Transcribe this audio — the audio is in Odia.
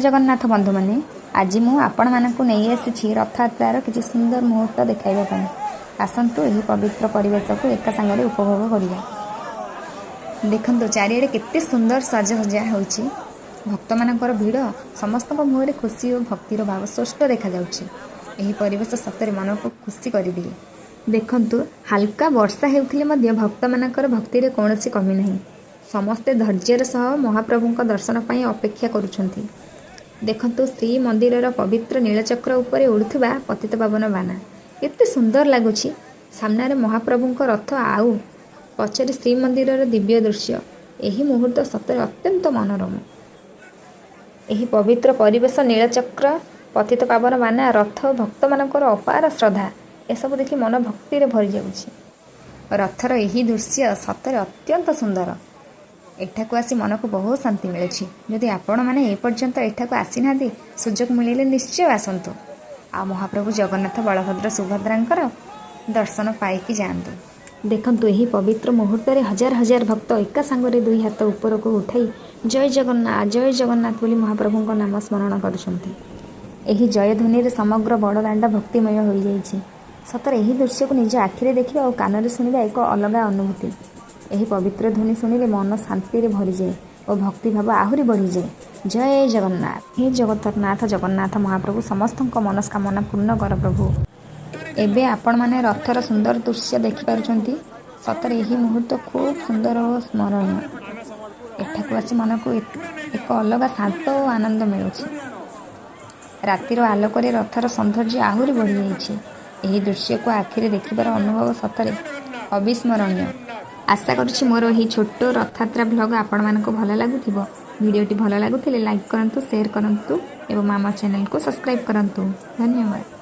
ଜଗନ୍ନାଥ ବନ୍ଧୁମାନେ, ଆଜି ମୁଁ ଆପଣମାନଙ୍କୁ ନେଇ ଆସିଛି ରଥଯାତ୍ରାର କିଛି ସୁନ୍ଦର ମୁହୂର୍ତ୍ତ ଦେଖାଇବା ପାଇଁ। ଆସନ୍ତୁ, ଏହି ପବିତ୍ର ପରିବେଶକୁ ଏକା ସାଙ୍ଗରେ ଉପଭୋଗ କରିବା। ଦେଖନ୍ତୁ, ଚାରିଆଡ଼େ କେତେ ସୁନ୍ଦର ସାଜସଜ୍ଜା ହେଉଛି। ଭକ୍ତମାନଙ୍କର ଭିଡ଼, ସମସ୍ତଙ୍କ ମୁହଁରେ ଖୁସି ଓ ଭକ୍ତିର ଭାବ ସ୍ପଷ୍ଟ ଦେଖାଯାଉଛି। ଏହି ପରିବେଶ ସତରେ ମନକୁ ଖୁସି କରିଦିଏ। ଦେଖନ୍ତୁ, ହାଲକା ବର୍ଷା ହେଉଥିଲେ ମଧ୍ୟ ଭକ୍ତମାନଙ୍କର ଭକ୍ତିରେ କୌଣସି କମି ନାହିଁ। ସମସ୍ତେ ଧୈର୍ଯ୍ୟର ସହ ମହାପ୍ରଭୁଙ୍କ ଦର୍ଶନ ପାଇଁ ଅପେକ୍ଷା କରୁଛନ୍ତି। ଦେଖନ୍ତୁ, ଶ୍ରୀମନ୍ଦିରର ପବିତ୍ର ନୀଳଚକ୍ର ଉପରେ ଉଡ଼ୁଥିବା ପତିତପାବନ ବାନା କେତେ ସୁନ୍ଦର ଲାଗୁଛି। ସାମ୍ନାରେ ମହାପ୍ରଭୁଙ୍କ ରଥ ଆଉ ପଛରେ ଶ୍ରୀମନ୍ଦିରର ଦିବ୍ୟ ଦୃଶ୍ୟ। ଏହି ମୁହୂର୍ତ୍ତ ସତରେ ଅତ୍ୟନ୍ତ ମନୋରମ। ଏହି ପବିତ୍ର ପରିବେଶ, ନୀଳଚକ୍ର, ପତିତପାବନ ବାନା, ରଥ, ଭକ୍ତମାନଙ୍କର ଅପାର ଶ୍ରଦ୍ଧା, ଏସବୁ ଦେଖି ମନ ଭକ୍ତିରେ ଭରିଯାଉଛି। ରଥର ଏହି ଦୃଶ୍ୟ ସତରେ ଅତ୍ୟନ୍ତ ସୁନ୍ଦର। ଏଠାକୁ ଆସି ମନକୁ ବହୁତ ଶାନ୍ତି ମିଳୁଛି। ଯଦି ଆପଣମାନେ ଏପର୍ଯ୍ୟନ୍ତ ଏଠାକୁ ଆସିନାହାନ୍ତି, ସୁଯୋଗ ମିଳିଲେ ନିଶ୍ଚୟ ଆସନ୍ତୁ ଆଉ ମହାପ୍ରଭୁ ଜଗନ୍ନାଥ, ବଳଭଦ୍ର, ସୁଭଦ୍ରାଙ୍କର ଦର୍ଶନ ପାଇକି ଯାଆନ୍ତୁ। ଦେଖନ୍ତୁ, ଏହି ପବିତ୍ର ମୁହୂର୍ତ୍ତରେ ହଜାର ହଜାର ଭକ୍ତ ଏକା ସାଙ୍ଗରେ ଦୁଇ ହାତ ଉପରକୁ ଉଠାଇ ଜୟ ଜଗନ୍ନାଥ, ଜୟ ଜଗନ୍ନାଥ ବୋଲି ମହାପ୍ରଭୁଙ୍କ ନାମ ସ୍ମରଣ କରୁଛନ୍ତି। ଏହି ଜୟଧ୍ୱନିରେ ସମଗ୍ର ବଡ଼ଦାଣ୍ଡ ଭକ୍ତିମୟ ହୋଇଯାଇଛି। ସତରେ ଏହି ଦୃଶ୍ୟକୁ ନିଜ ଆଖିରେ ଦେଖିବା ଓ କାନରେ ଶୁଣିବା ଏକ ଅଲଗା ଅନୁଭୂତି। ଏହି ପବିତ୍ର ଧ୍ୱନି ଶୁଣିଲେ ମନ ଶାନ୍ତିରେ ଭରିଯାଏ ଓ ଭକ୍ତିଭାବ ଆହୁରି ବଢ଼ିଯାଏ। ଜୟ ଜଗନ୍ନାଥ। ହେ ଜଗତର ନାଥ ଜଗନ୍ନାଥ ମହାପ୍ରଭୁ, ସମସ୍ତଙ୍କ ମନସ୍କାମନା ପୂର୍ଣ୍ଣ କର ପ୍ରଭୁ। ଏବେ ଆପଣମାନେ ରଥର ସୁନ୍ଦର ଦୃଶ୍ୟ ଦେଖିପାରୁଛନ୍ତି। ସତରେ ଏହି ମୁହୂର୍ତ୍ତ ଖୁବ୍ ସୁନ୍ଦର ଓ ସ୍ମରଣୀୟ। ଏଠାକୁ ଆସି ମନକୁ ଏକ ଅଲଗା ଶାନ୍ତ ଓ ଆନନ୍ଦ ମିଳୁଛି। ରାତିର ଆଲୋକରେ ରଥର ସୌନ୍ଦର୍ଯ୍ୟ ଆହୁରି ବଢ଼ିଯାଇଛି। ଏହି ଦୃଶ୍ୟକୁ ଆଖିରେ ଦେଖିବାର ଅନୁଭବ ସତରେ ଅବିସ୍ମରଣୀୟ। ଆଶା କରୁଛି ମୋର ଏହି ଛୋଟ ରଥଯାତ୍ରା ଭ୍ଲଗ ଆପଣମାନଙ୍କୁ ଭଲ ଲାଗୁଥିବ। ଭିଡ଼ିଓଟି ଭଲ ଲାଗୁଥିଲେ ଲାଇକ୍ କରନ୍ତୁ, ସେୟାର କରନ୍ତୁ ଏବଂ ଆମ ଚ୍ୟାନେଲକୁ ସବସ୍କ୍ରାଇବ୍ କରନ୍ତୁ। ଧନ୍ୟବାଦ।